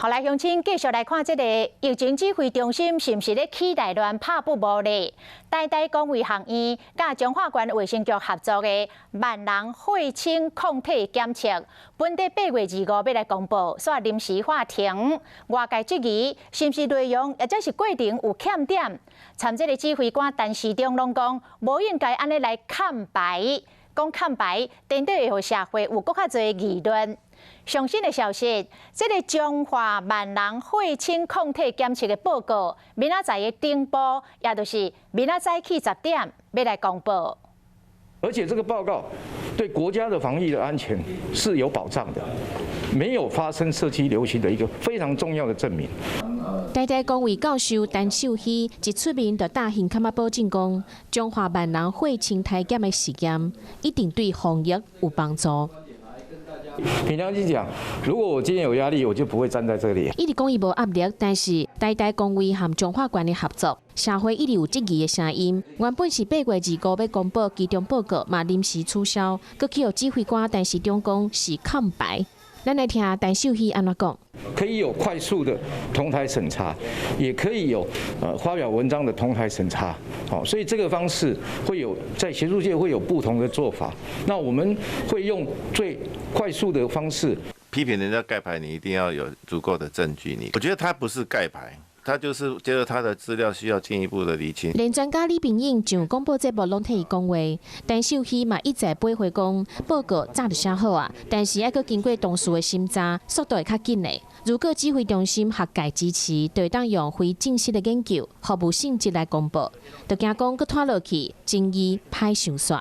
好來，鄉親繼續來看這個疫情指揮中心是毋是咧起內亂拍不無咧？台大公衛學院佮彰化縣衛生局合作的萬人血清抗體檢測，本佇8月25欲來公布，煞臨時喊停。外界質疑是毋是內容抑者是過程有欠點？參這個指揮官陳時中攏講，無應該按呢來崁牌，講崁牌，顛倒會予社會有閣較濟議論。上新的消息，這個彰化萬人血清抗體檢測的報告，明仔載的頂晡，也就是明仔載起10點，欲來公布。而且這個報告對國家的防疫的安全是有保障的，沒有發生社區流行的一個非常重要的證明。台大公衛教授陳秀熙一出面就大興坎仔保證講，彰化萬人血清篩檢的實驗一定對防疫有幫助。憑良心講，如果我今天有壓力，我就不會站在這裡。一直講伊無壓力，但是台大公衛和彰化縣的合作，社會一直有質疑的聲音。原本是8月25欲公布期中報告，嘛臨時取消，閣去予指揮官陳時中講是崁牌。咱來聽陳秀熙按怎講。可以有快速的同台審查，也可以有發表文章的同台審查。好，所以這個方式會有在學術界會有不同的做法。那我們會用最快速的方式批評人家蓋牌，你一定要有足夠的證據。你我覺得他不是蓋牌，他就是覺得他的資料需要進一步的釐清。連專家李秉穎上廣播節目攏替伊講話，陳秀熙嘛一再駁回講報告早就寫好啊，但是猶閣經過同事的審查，速度會較緊的。如果指揮中心學界支持，就會當用非正式的研究服務性質來公布，就驚講閣拖落去，爭議歹收煞。